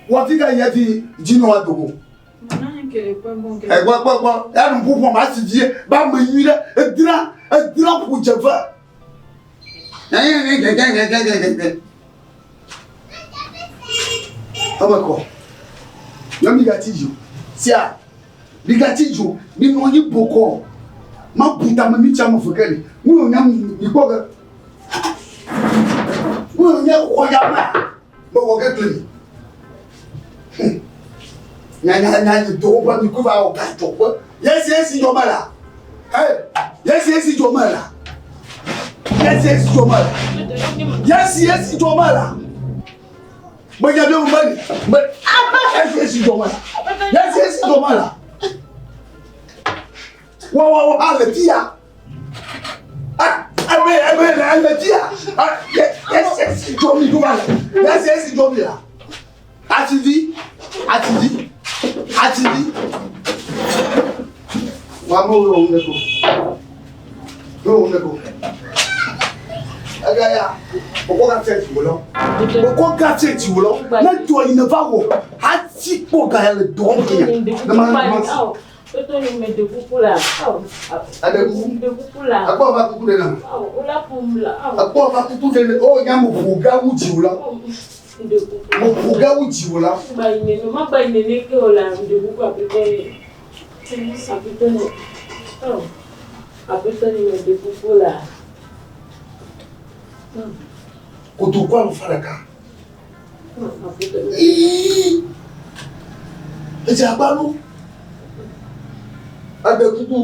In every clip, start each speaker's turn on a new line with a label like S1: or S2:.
S1: Wɔ fi ka yɛ fi dzi wa dogo. Ɛgbɔ gbɔ gbɔ ya nu ƒoƒo ma si dzi ba me nyui ɖe edra edra ƒo dze ve. Eme kɔ. Nyɔ mi gatsi dzo. Sia mi gatsi dzo mi nɔ anyi bɔkɔ. Ma bu tame mi tsa me fe ke li. Nu yɔ nya mi kpɔ ge. Nu yɔ nya xɔ ya ma. Me wɔ ke kple mi. Nya nya nya yi do woƒe mi ku va wɔ gadzɔ ƒe. Yesi yesi dzɔ me la. Hey, yesi yesi dzɔ me la. Yesi yesi dzɔ me la. Yesi yesi dzɔ me la. Me nya be me me yesi yesi dzɔ me la. Yesi yesi dzɔ me la. Wa wa wa le fia. Ebe ebe le le fia. Yesi yesi dzɔ mi do va le. Yesi yesi dzɔ mi la. Ativi, ativi, ativi. Wa mo wo ne ko. Wo ne ko. Aga ya, o ko ka tse ti wo lo. O ko ka tse ti wo lo. Ne do yin va wo. Ha ti po ga le do mi. Ne ma ma.
S2: Toto ni me de kuku la.
S1: Ade kuku.
S2: De kuku la.
S1: Akpo va kuku de na.
S2: O la pum la.
S1: Akpo va kuku de na. O nya mo ƒo ga wu dzi o la.
S2: De kuku.
S1: Mo ƒo ga wu dzi o la.
S2: Gba yi ne ma gba yi ne ne ke o la. De kuku apetɔ ni. Apetɔ ni. Oh. Apetɔ ni me de kuku la.
S1: Kotoku alo fa ɖeka.
S2: Apetɔ ni.
S1: Edze agba nu. Eɖe kuku.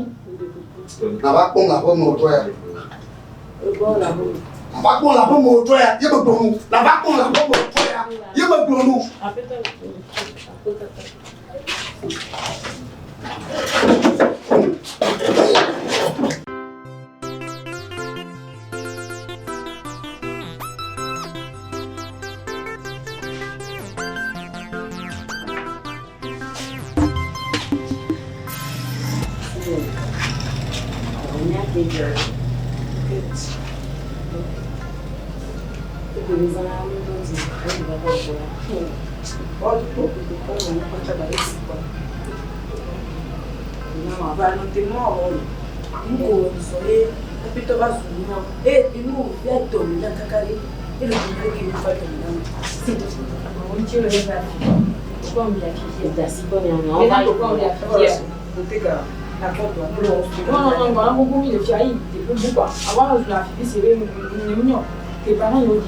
S1: Nava kpɔm le aƒeme wòtrɔ ya. Nava kpɔm le aƒeme wòtrɔ ya. Ye me gblɔ nu. Nava kpɔm le aƒeme wòtrɔ ya. Ye me gblɔ nu.
S2: Apetɔ ni. Apetɔ. Non, non, non, voilà, beaucoup mis le fiaï, des peu quoi. Avant, je la fille, c'est mignon. Tes parents, ils ont dit.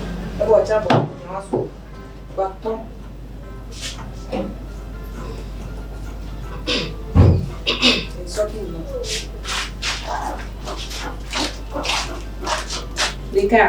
S3: Leka.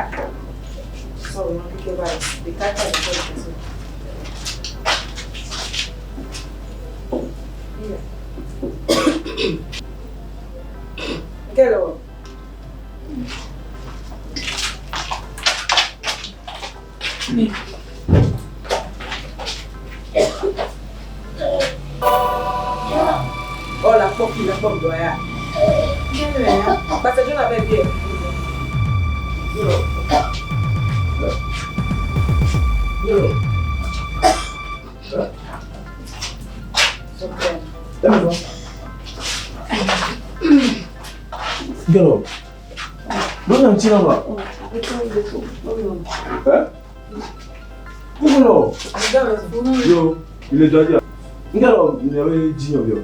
S4: Gelo. Ló ń tí náà wà. Ẹ́ Kúkúrò. Yo, ilé jọjọ. Ngelo ìyàwó jiyàn bí ọ.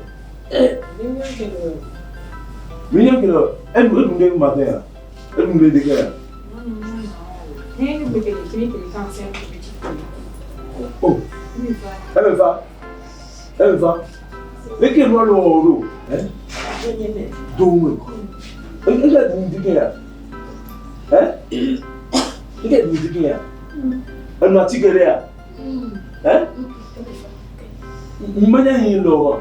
S4: Mílíọ̀nù kìlọ̀ ẹnu ẹnu ndé mbàtẹ́ yà. Ẹnu ndé dèkẹ́ yà. Oh, ẹ bẹ fa. Ẹ bẹ fa. Lékè ló lọ ọ̀rọ̀. Ẹ́ dòwò. Ẹ ẹ dùn dìkẹ́ yà. Ẹ́ ẹ dùn dìkẹ́ yà. Ẹnu àti gẹ̀rẹ́ yà. Ẹ́ mmanya yi lọ wa.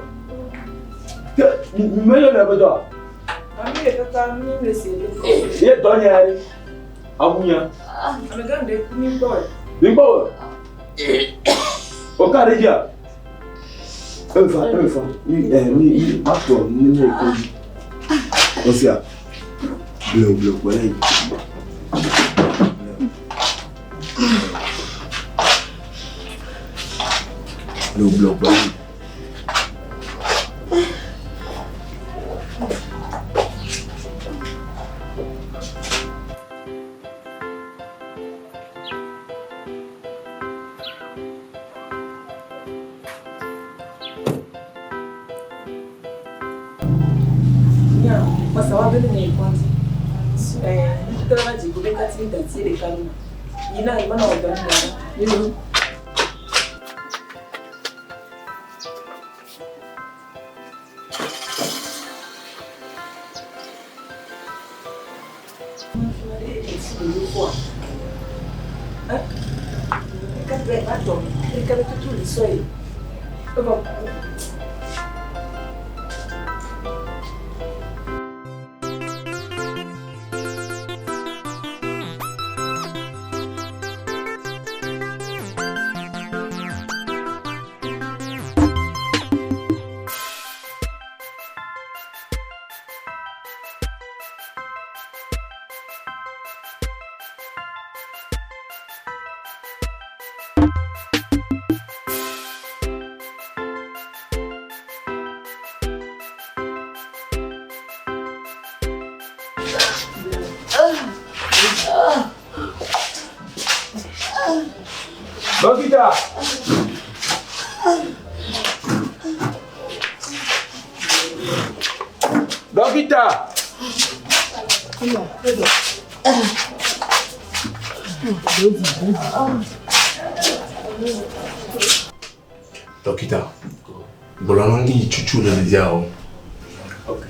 S4: Mmanya lọ bẹ dọ. Ye dɔ nya yɛ abunya. Nígbà wo? O ká de dza. Emefa emefa mi ɛ mi mi atɔ mi ne ko yi. O sia blewu blewu kpɔ ɖe yi. Le wògblɔ gblɔ. Dɔkita! Dɔkita! Dɔkita, gblɔ na mi tutu le ɖevia o.
S5: Ok.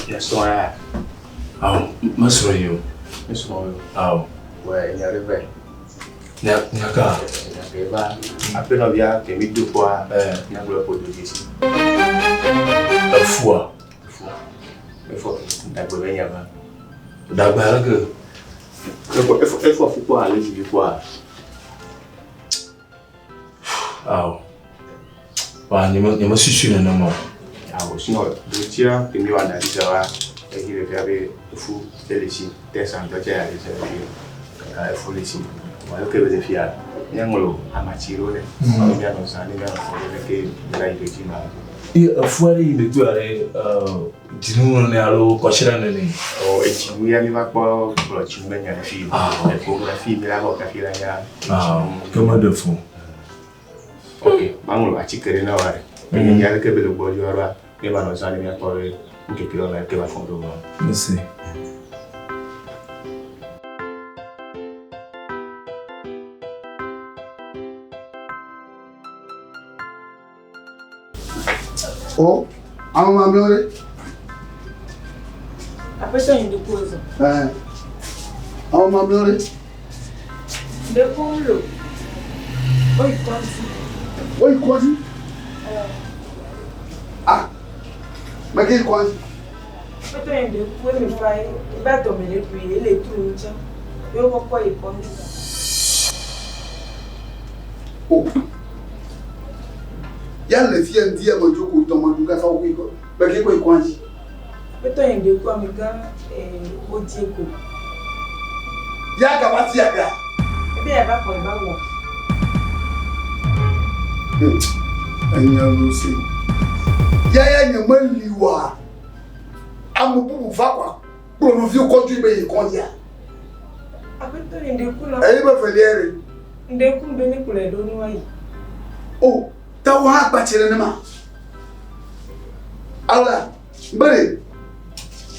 S5: Yasrɔ̃ ya.
S4: Awo, mesrɔ̃ yi o.
S5: Mesrɔ̃ yi o.
S4: Awo.
S5: Wɛ nya ɖe vɛ.
S4: Nya nya ka?
S5: Nya ke va. Aƒenɔvia ke mi do kpɔa.
S4: Eh.
S5: Nyagblɔ ƒo do dzesi.
S4: Efua.
S5: Efua. Efɔ dagbe be nya va.
S4: Dagbe aleke?
S5: Efɔ efɔ efɔ fukpɔ ale dzi kpɔa.
S4: Awo. Wa nye me nye me susu nenema o.
S5: Awo sinɔ ɖotia ke mi wa analyse wa eyi le fia be efu ele si test ŋutɔ tse ya le se fi kaka efu le si. Wa ke be le fia míaŋlɔ amatsi ɖewo le. Ne míanɔ zã ne míanɔ fɔ ɖe ke mi la yi ɖe dzi ma.
S4: Ye efu aɖe yi megbe aɖe dzinu nene alo kɔsiɖa nene.
S5: Ɔ edzinu ya mi va kpɔ gblɔ dzinu be nya le fi.
S4: Ah.
S5: Echographie mi la xɔ kafi la nya.
S4: Ah, ke meɖe fu.
S5: Ok, maŋlɔ atike ɖe na wa ɖe. Eye nya ɖeke be le gbɔdzɔ ɖoa, mi va nɔ zã ne míakpɔ ɖe ŋkeke ɖe me ke va fɔ ɖo ma.
S4: Mese.
S1: O, ame mamlɛwo ɖe?
S2: Aƒetɔ yi ŋdɔkɔ zɔ.
S1: Ɛɛ, ame mamlɛwo ɖe?
S2: Ŋdɔkɔ ŋlo. Woyi kɔdzi.
S1: Woyi kɔdzi? Ah, meke yi kɔdzi.
S2: Aƒetɔ yi ŋdɔkɔ eme fa ye, ebe adɔme le ɖui, ele tru ŋutsã. Ye wokɔkɔ yi kɔdzi.
S1: O. Ya le fia ŋdi ya me dzo ko tɔme ɖu kaka wokoe kɔ. Meke kɔ yi kɔdzi.
S2: Aƒetɔ yi ŋdɔkɔ amegã wodie ko.
S1: Ya gava fia ga.
S2: Ebe yava xɔ eba wɔ.
S1: Enya lo se. Ya ya nye meli wa. Ame bubu va kɔ kplɔ nɔviwo kɔ dzoe be yi kɔdzia.
S2: Aƒetɔ yi ŋdɔkɔ la.
S1: Eyi be velia ɖe.
S2: Ŋdɔkɔ be ne kplɔe ɖo ne woayi.
S1: O, ta wo hã kpatse nenema. Ala, bere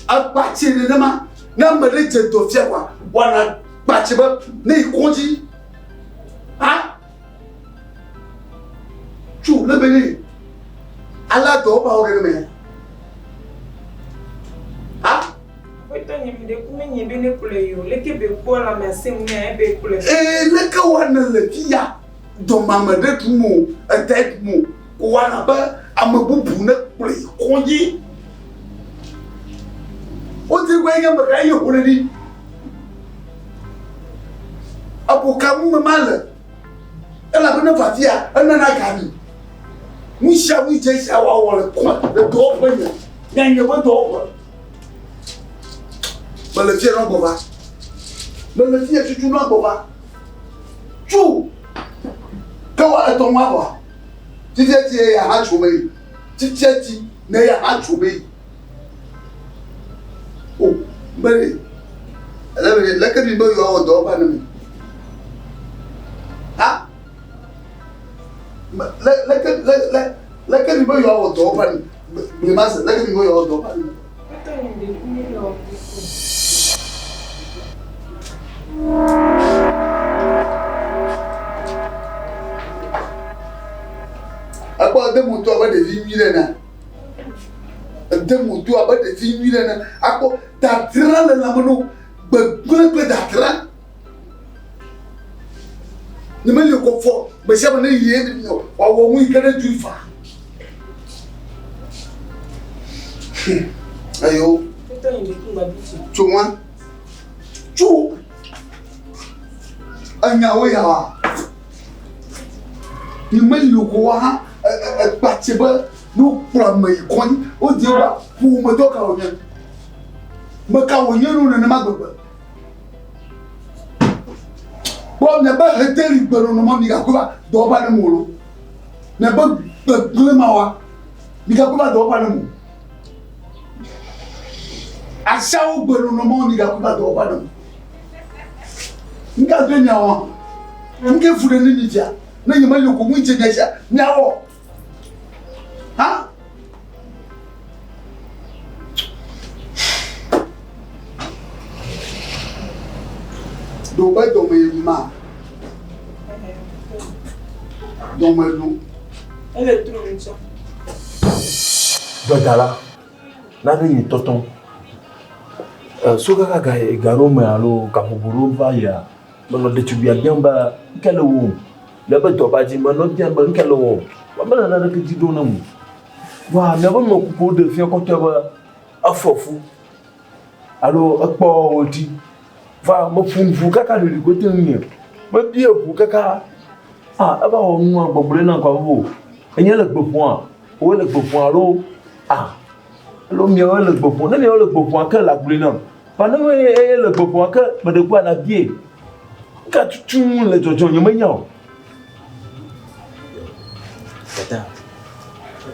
S1: akpatse nenema. Ne ame ɖe dze dɔ fia kɔa, woana kpatse be ne yi kɔdzi. Ha? Tso ne be ne ala dɔ ba wɔ ɖe me. Ha?
S2: Aƒetɔ nye ŋdɔkɔ menye be ne kplɔe yi o. Leke be kpɔ lãme ase ŋu nɛ ebe kplɔe.
S1: Ee, leke woana le fia dɔmame ɖe ɖum o, ete ɖum o, ko woana be ame bubu ne kplɔe yi kɔdzi. Wodi gbɔ nye me ka ye ƒo ɖe ɖi. Eƒo ka ŋu me ma le. Elabena va fia enana ga mi. Nu sia nu dze sia woawɔ le kɔ le dɔwɔƒe nye. Mianye ƒe dɔwɔƒe. Mele fia nɔ gbɔ va. Mele fia tutu nɔ gbɔ va. Tso. Ke wa etɔ ŋu avɔa? Fifia ti eya hã tso me yi. Fifia ti ne eya hã tso me yi. O, be ɖe, ele be ɖe, leke mi be yewoawɔ dɔ va ne mi? Ha? Le, leke, le, le, leke mi be yewoawɔ dɔ va ne mi? Gblema se, leke mi be yewoawɔ dɔ va ne mi? Ekpɔ ede mo to abe ɖevi nyui ɖe ene. Ede mo to abe ɖevi nyui ɖe ene. Akpɔ dadra le lãme no gbegblẽ kple dadra. Ne meli kɔ fɔ gbe sia gbe ne yi wòawɔ nu yi ke ne dzroe faa. Ayo. Tso wa. Tso. Enyawo ya wa. Ne meli ko wa hã ekpatse be ne wokplɔ ame yi kɔdzi wodie wa ƒometɔ ka wònye. Meka wònye nu nenema gbegbe. Kpɔ miaƒe heteli gbenɔnɔ ma migakɔe va dɔwɔƒe aɖe me o lo. Miaƒe gbegblẽ ma wa migakɔe va dɔwɔƒe aɖe me o. Asiawo gbenɔnɔ ma migakɔe va dɔwɔƒe aɖe me o. Nuka doe miawɔ? Nuke fu ɖe ne mi fia? Ne nyemeli o ko ŋu dze mia sia miawɔ. Ha? Ɖo be dɔme yi ma. Dɔme ɖo.
S2: Ele tro ŋutɔ.
S4: Dɔdala, nane yi tɔtɔ. So kaka ga ga ɖewo me alo gaƒoƒo ɖewo va yia, menɔ ɖetugbia biam be ŋke le wɔm. Le eƒe dɔba dzi menɔ biam be ŋke le wɔm. Vɔa mele naneke dzi ɖom nam o. Vɔa miaƒe numekukuwo ɖe fia kɔtɔe be efɔ fu alo ekpɔ ɣleti. Vɔa meƒo ŋu kaka ɖeɖi ko te ŋunye. Mebia ŋu kaka ah eva wɔ nua gbɔgblɔe nam kɔ o. Enye le gbe ƒoa, wòe le gbe ƒoa alo ah alo miawoe le gbe ƒom. Ne miawoe le gbe ƒoa ke le agblɔe nam. Vɔa ne menye eye le gbe ƒoa ke meɖe kua nabie. Nuka tutum le dzɔdzɔm nyemenya o.
S6: Tata,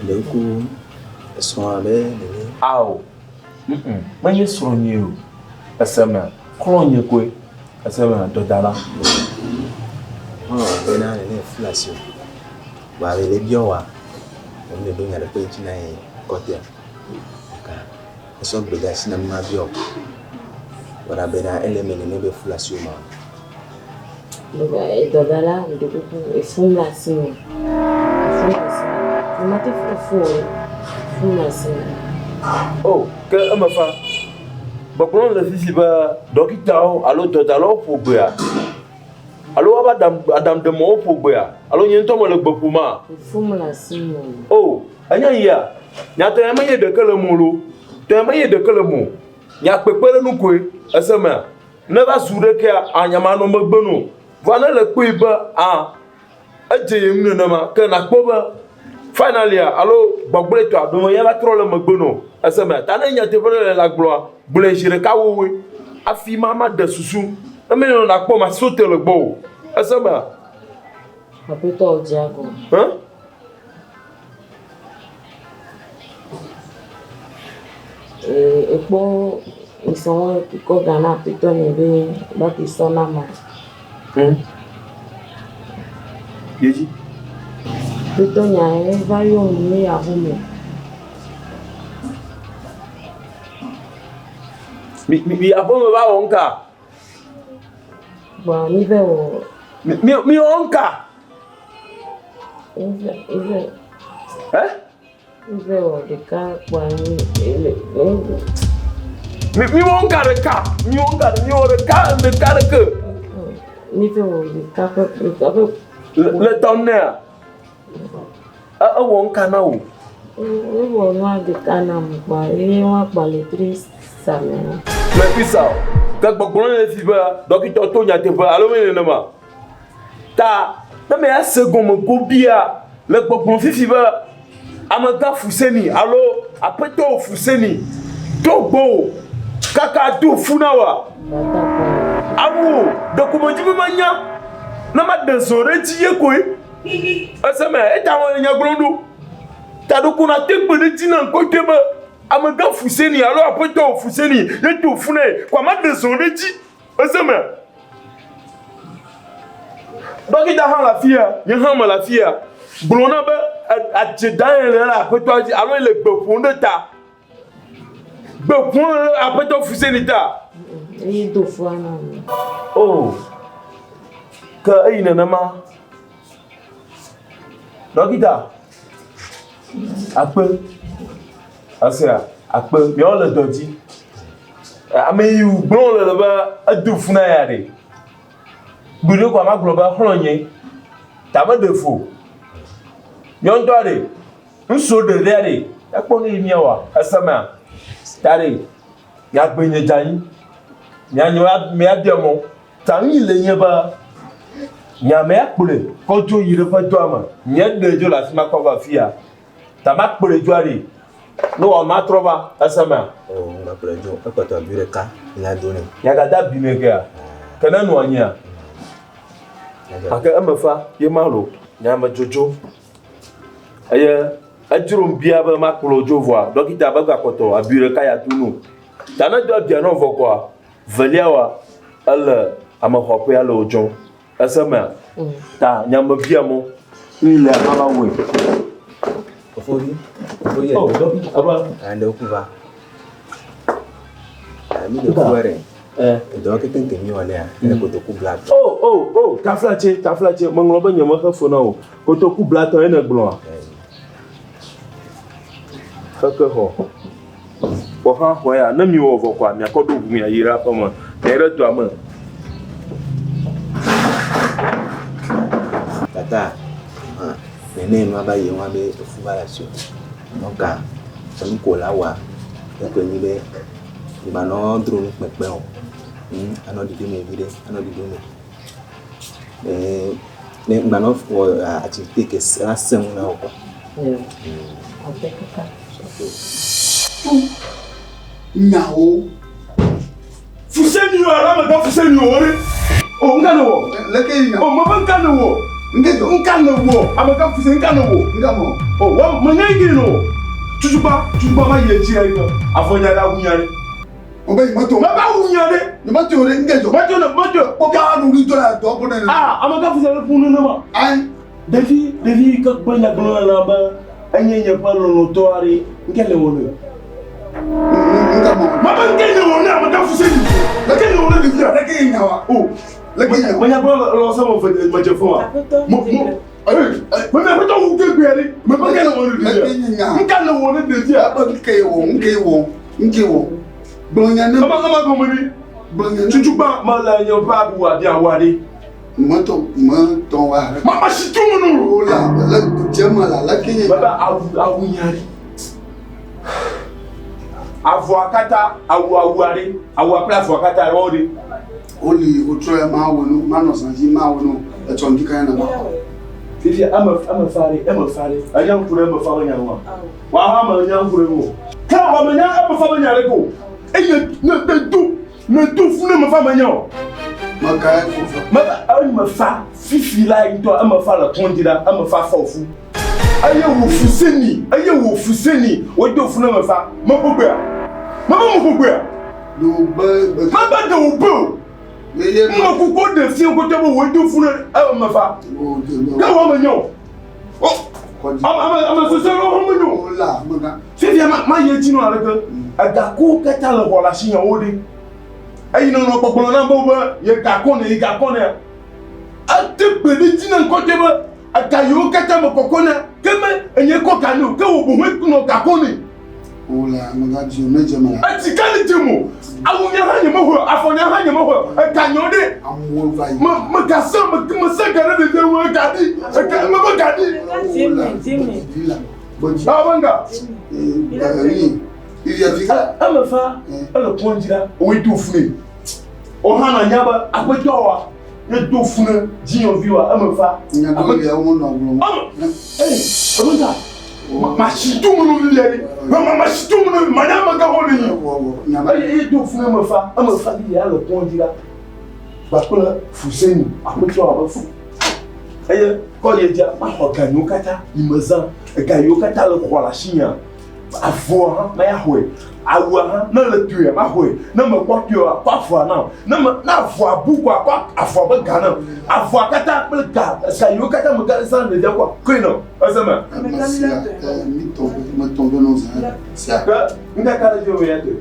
S6: ɖe ŋku esrɔ̃a be nènye?
S4: Ao, mm menye srɔ̃nyee o. Ese mea, xlɔ̃nye koe. Ese mea, dɔdala.
S6: Xlɔ̃ bena nene flu asi o. Vɔa le biɔ wa, wòme ɖo nya ɖekpe ŋuti na ye kɔtɛa. Ka esɔ gbe de asi na ma biɔ. Wɔna bena ele eme nene be flu asi o ma.
S2: Dɔdala ŋɖe kuku efum le asi me. Efum le asi me. Nyemate ŋu afu o. Efum le asi me.
S4: O, ke eme fa. Gbɔgblɔm le fifi be ɖɔkitawo alo dɔdalawo ƒo gbea? Alo woabe aɖaŋuɖemɔwo ƒo gbea? Alo nye ŋutɔ mele gbe ƒoma?
S2: Efum le asi me.
S4: O, enya yia, nya tɔnya menye ɖeke le eme o lo. Tɔnya menye ɖeke le eme o. Nya kpekpeɖeŋu koe. Ese mea? Ne va zu ɖekea, anya manɔ megbe no. Vɔa ne le kpɔe be a edze ye ŋu nenema, ke nakpɔ be finalia alo gbɔgblɔetɔa ɖome ya va trɔ le megbe no. Ese mea? Ta ne nyateƒe ɖe le la gblɔa, gblɔe zi ɖeka wowoe. Afi ma maɖe susu. Ne menɔ nakpɔ maso te le gbɔwò. Ese mea?
S2: Aƒetɔ dze agɔ.
S4: Hã?
S2: Ekpɔ ŋsɔ kɔ ga na aƒetɔ nye be baki sɔ na ma.
S4: Yedzi.
S2: Aƒetɔ nya eva yɔ nu ya home.
S4: Mi mi aƒeme va wɔ ŋka.
S2: Bɔn mi vɛ wɔ.
S4: Mi mi wɔ ŋka. Miwɔ ŋka ɖeka, miwɔ ŋka ɖe, miwɔ ɖeka ɖeka ɖeke. Le tɔ nea, ewɔ ŋka na wò.
S2: Ewɔ nua ɖeka nam kpɔa eye wa kpɔ le tri sa me.
S4: Le tri sa o. Ke gbɔgblɔ le fi be dɔkitɔ to nyateƒe alo menye nenema. Ta ne mea se gɔme gobia le gbɔgblɔ fifi be amegã Fuseni alo aƒetɔ Fuseni do gbɔwò kaka do fu na wòa? Awo, ɖeko medzi be manya ne maɖe zɔ ɖe edzi ye koe. Ese me eta wɔ nya gblɔm ɖo. Taɖoko na te gbe ɖe dzi na ŋkɔtɔe be amegã Fuseni alo aƒetɔ Fuseni ye do fu nɛ ko ame ɖe zɔ ɖe dzi. Ese me. Dɔkita hã le afia, nye hã mele afia. Gblɔ na be adze da ye le aƒetɔa dzi alo le gbe ƒom ɖe ta. Gbe ƒom le aƒetɔ Fuseni ta.
S2: Eye do fua na mi.
S4: Oh. Ke eyi nenema. Dɔkita. Akpe. Asea, akpe. Miawo le dɔ dzi. Ame yi gblɔ le le be edo fu na ya ɖe. Gbeɖe ko ama gblɔ be xlɔ nye. Ta me ɖe fo. Nyɔŋutɔ ɖe. Ŋutsu ɖe ɖe ɖe. Ekpɔ ne yi miawa. Esemea. Ta ɖe. Miagbe nye dze anyi. Mianyo miabia mɔ. Ta nu yi le nye be nye amea kplɔe kɔ dzo yi ɖe eƒe dɔa me. Nye ɖe dzo le afi ma kɔ va afia. Ta ma kplɔe dzoa ɖi. Ne wɔ ma trɔ va esemea.
S6: O ŋgba kplɔe dzo. Ekpɔtɔ abi ɖeka la do nɛ.
S4: Nyagada abi nɛ kea? Ke ne nɔ anyia? Gake eme fa ye ma lo. Nye ame dzodzo. Eye edzrom bia be makplɔ dzo vɔa, ɖɔkita be gakpɔtɔ abi ɖeka ya do no. Ta ne do abia nɔ vɔ kɔa, velia wa ele amexɔƒea le wodzɔm. Ese mea? Ta nya me bia mɔ. Yi le ava wɔe.
S6: Fofovi, fofovi.
S4: Oh, dɔkita, aba.
S6: Ande kuva. Mi le kuva ɖe. Edɔ kekeŋ ke mi wɔ nea, ele kotoku blatɔ.
S4: Oh, oh, oh, taflatse, taflatse, meŋlɔ be nye mexe fe na o. Kotoku blatɔ ye nègblɔa? Xeke xɔ. Kpɔ hã xɔ ya, ne miwɔ vɔ kɔa, miakɔ ɖo ʋu miayi ɖe aƒe me. Miayi ɖe dɔa me.
S6: Tata, hã, nene nua va yi wa be efu va le asi o. Donc, enu ko la wa, ekɔe nyi be ŋgbanɔ dro nu kpekpe o. Anɔ ɖiɖi me viɖe, anɔ ɖiɖi me. Ne ŋgbanɔ wɔ activité ke la sẽ ŋu na wò quoi.
S1: Nyawo.
S4: Fuseni o alo amegã fuseni o ɖe. O ŋka ne wɔ.
S1: Leke yi nya.
S4: O me be ŋka ne wɔ.
S1: Ŋke dzɔ.
S4: Ŋka ne wɔ. Amegã fuseni ŋka ne wɔ.
S1: Ŋka mɔ.
S4: O wɔ me nya yi ke ne wɔ. Tutukpa tutukpa ma yi edzi ɖe. Avɔ nya ɖe awu nya ɖe.
S1: O be yi me to.
S4: Me be awu nya ɖe.
S1: Ne me to ɖe ŋke dzɔ.
S4: Me to ne me to.
S1: Kpɔ ba nu ɖi to la dɔ ko ne.
S4: Ah amegã fuseni le ƒu ne ma.
S1: Ayi.
S4: Ɖevi ɖevi yi ke kpe nya gblɔ na be enye nye ƒe lɔlɔ̃tɔ aɖe ŋke le wɔ ne.
S1: Ŋka mɔ.
S4: Mama ŋke nye wɔ ne ame ka fuse yi. Leke nye wɔ ne ɖevia.
S1: Leke yi nya wa.
S4: O.
S1: Leke yi nya wa.
S4: Menya gblɔ lɔ se me ve me dze fɔ wa.
S2: Aƒetɔ
S4: Mo mo. Ee me me aƒetɔ wu ke gbea ɖe. Me me ŋke le wɔ ne ɖevia.
S1: Leke yi nya.
S4: Ŋka le wɔ ne ɖevia.
S1: Abe ŋke yi wɔ ŋke yi wɔ ŋke wɔ. Gblɔ nya ne.
S4: Ema ema gɔme ɖi.
S1: Gblɔ nya ne.
S4: Tutukpa mele nye ƒe abu abia wa ɖe.
S1: Mɔtɔ mɔtɔ wa.
S4: Mama si tu mu nu.
S1: O la le dze me la leke nye.
S4: Baba awu awu nya ɖe. Avɔa katã awu awu aɖe awua kple avɔa katã wɔwo ɖe.
S1: Woli wotrɔ ya ma wɔ nu ma nɔ zã dzi ma wɔ nu etsɔ ŋdi kanya na ma.
S4: Fifia eme eme fa ɖe eme fa ɖe enya ŋku ɖe eme fa be nya ŋua. Wa hã me nya ŋku ɖe ŋu. Ke wa me nya eme fa be nya ɖe ko. Eye ne ne do Ne do fu ne mefa menya o.
S1: Meka efofa.
S4: Meva eye mefa fifi la ŋutɔ emefa le kɔndzi la emefa fɔ fu. Eye wò fu seni eye wò fu seni wodo fu ne mefa meƒo gbea. Mebe meƒo gbea.
S1: Do be be.
S4: Mebe de wò be o.
S1: Eye
S4: me kuku ɖe fie ŋkɔtɔ be wodo fu ne emefa. Ke wò menya o.
S1: Kɔdzi.
S4: Ame ame ame sese ɖewo hã menyo o.
S1: Ola mega.
S4: Fifia ma ma yi edzi nɔ aleke egakuwo katã le xɔ le asi nyawo ɖi. Eyi nɔnɔ gbɔgblɔ na be be ye gakɔ ne ye gakɔ ne. Ete gbe ɖe edzi na ŋkɔtɔe be ega yiwo katã me kɔkɔ ne ke me enye kɔ ga ne o ke wò boŋue nɔ gakɔ ne.
S1: Ola mega dzi o ne dze me la.
S4: Etsi ka ne dze mo. Awu nya hã nye mexɔe o, afɔ nya hã nye mexɔe o, ega nyɔ ɖe.
S1: Amewo va yi.
S4: Me me ga se me me se ga ɖe ɖevia ŋu ega ɖi ega me be ga ɖi.
S2: Dzi me dzi me.
S1: Dzi la. Gbɔdzi.
S4: Awo be nga.
S1: Ee Ivia vi ka.
S4: Eme fa ele kɔndzi la woe do fu ne. Wo hã na nya be aƒetɔ wa ye do fu ne dzinyɔvi wa eme fa.
S1: Nya ɖewo lia wo nɔ gblɔm.
S4: Eme ee eme ta ma si tu mu nu lia ɖi. Ma ma si tu mu nu ma nya ame gã wo le yi. Eye ye do fu ne eme fa eme fa vi ya le kɔndzi la. Kpakple fuseni aƒetɔ wa be fu. Eye kɔ ye dzia, maxɔ ga yiwo katã yi mezã, ega yiwo katã le xɔ le asinyea, avɔa hã maya xɔe, awua hã ne le toea maxɔe, ne mekpɔ toe oa, kɔ avɔa nam. Ne me ne avɔa bu koa, kɔ avɔa be ga nam. Avɔa katã kple ga, ga yiwo katã mega zã le ɖevia kɔa, kɔe nam. Ese mea?
S1: Ame sia, mi tɔ be, metɔ be nɔ zã sia.
S4: Ke ŋkaka ɖe dzi wò ya toe.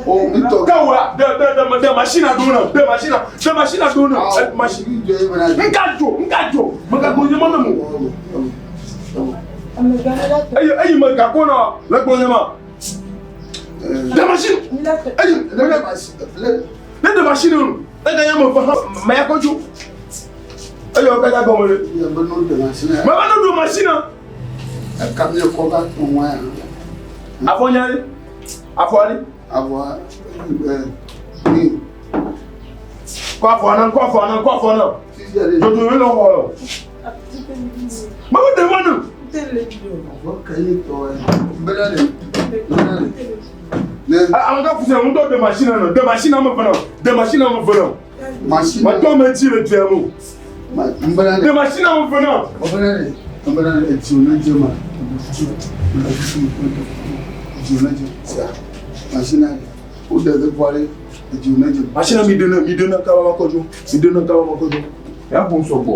S1: O, mi tɔ.
S4: Ke wòa, ɖe, ɖe, ɖe, ɖe machine ɖo nam, ɖe machine, ɖe machine ɖo nam.
S1: Awo,
S4: Machine.
S1: mi jɔ ye bena.
S4: Ŋka dzo, ŋka dzo, megagblɔ nye ma nam o. Eye, eyi me gakɔ na le gblɔ nye ma. Ɖe machine. Eyi, ne ɖe machine o, ne ganye me ve hã, maya kɔ dzo. Eye wo katã gɔme ɖe.
S1: Mebe no ɖe machine.
S4: Mebe no ɖe machine.
S1: Eka mi kɔ va tɔn wa ya.
S4: Afɔ nya ɖe. Afɔ ɖe.
S1: Avɔ ni.
S4: Kɔ afɔ na, kɔ afɔ na, kɔ afɔ na. Dodo yɛ lɔ xɔ. Mebe ɖe ma na.
S1: Avɔ kɛyi tɔ yɛ. Bena de. Bena de. Ne.
S4: Ame ka fusɛ ŋutɔ ɖe machine na, ɖe machine ame ve na, ɖe machine ame ve na.
S1: Machine.
S4: Matɔ me dzi le dua me o.
S1: Bena de.
S4: Ɖe machine ame ve na.
S1: Bena de. Bena de etsi ne dze ma. Etsi ne dze sia. Machine de. Wo ɖe ɖe kpɔ ɖe. Etsi ne dze.
S4: Machine mi ɖe na, mi ɖe na kaba ma kɔdzo. Mi ɖe na kaba ma kɔdzo. Ya ƒom sɔgbɔ.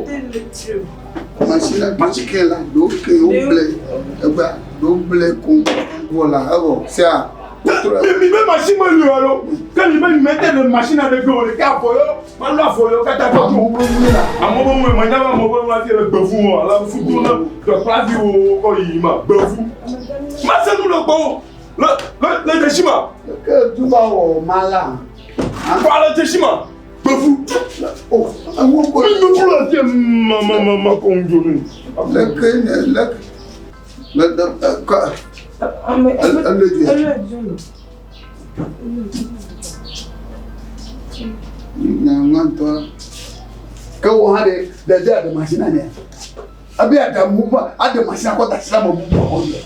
S1: Machine machine ke la ɖo ke wo ble egba ɖo ble ko wɔ la evɔ sia.
S4: Mi be machine me li alo. Ke mi be mi mete ɖe machine aɖe gbe o ɖe ke avɔ yɔ, malɔ avɔ yɔ katã kɔ dzo.
S1: Amewo be ŋue la.
S4: Amewo be ŋue, menya be amewo be ŋue hafi le gbevu o, ale fudo ne dɔkplavi wo kɔ yi ma gbevu. Mase nu le gbɔwò le le le dzesi ma.
S1: Ke du va wɔ ma la.
S4: Kɔ ale dzesi ma gbevu.
S1: O ewo ko.
S4: Mi nu le fie ma ma ma ma kɔ ŋdzo nu.
S1: Le ke ne le le le ka. Ele dzi. Nya ŋutɔ la. Ke wò hã ɖe ɖe de aɖe machine nɛ. Ebe aɖaŋu va aɖe machine kɔ da asi ɖe ame bubu xɔ me.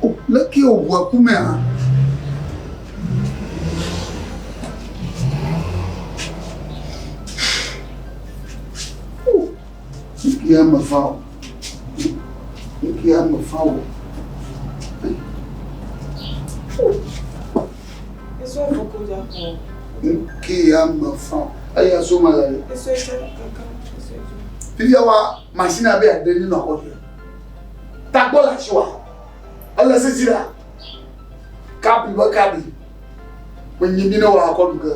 S1: O leke wòʋu eku mea? O nuke ame fa o. Nuke ame fa o. Nuke ame fa o. Eya so ma le. Fifia wa machine abe aɖe ne nɔ xɔ dzi. Tagbɔ le asi wa. Ele sisi la. Kabi be kabi. Menyi mi ne wa akɔ du ke.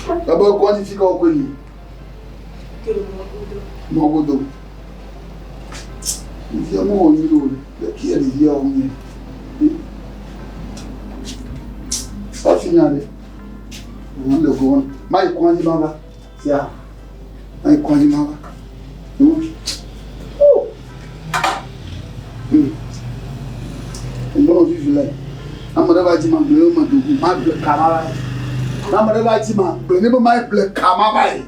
S1: Ebe kɔdzi fi ka wokɔe yi? Mɔgodo. Ɖevia mewɔ nyui ɖe o ɖe. Ɖe ke ɖevia wɔ nyui. Hafi nya ɖe. Wòle le go mayi kɔdzi ma va. Sia. Mayi kɔdzi ma va. Oh. Ŋgbɔnɔ vivi le. Ame ɖe va dzi ma gblẽ ma dogo ma gblẽ kama va yi. Ame ɖe va dzi ma gblẽ ne be ma gblẽ kama va yi.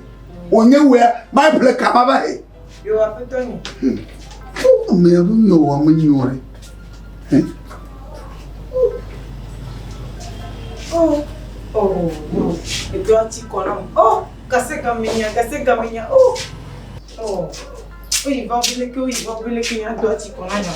S1: Wònye wòe ma gblẽ kama va yi.
S3: Yo aƒetɔ nye.
S1: Ame ya be mi wɔ ame nyɔ ɖe.
S3: Oh, oh, no. Edo ati kɔ nam. Oh, kase gamenya, kase gamenya. Oh, oh. Oyi va beleke, oyi va beleke, nya do ati kɔ na nya.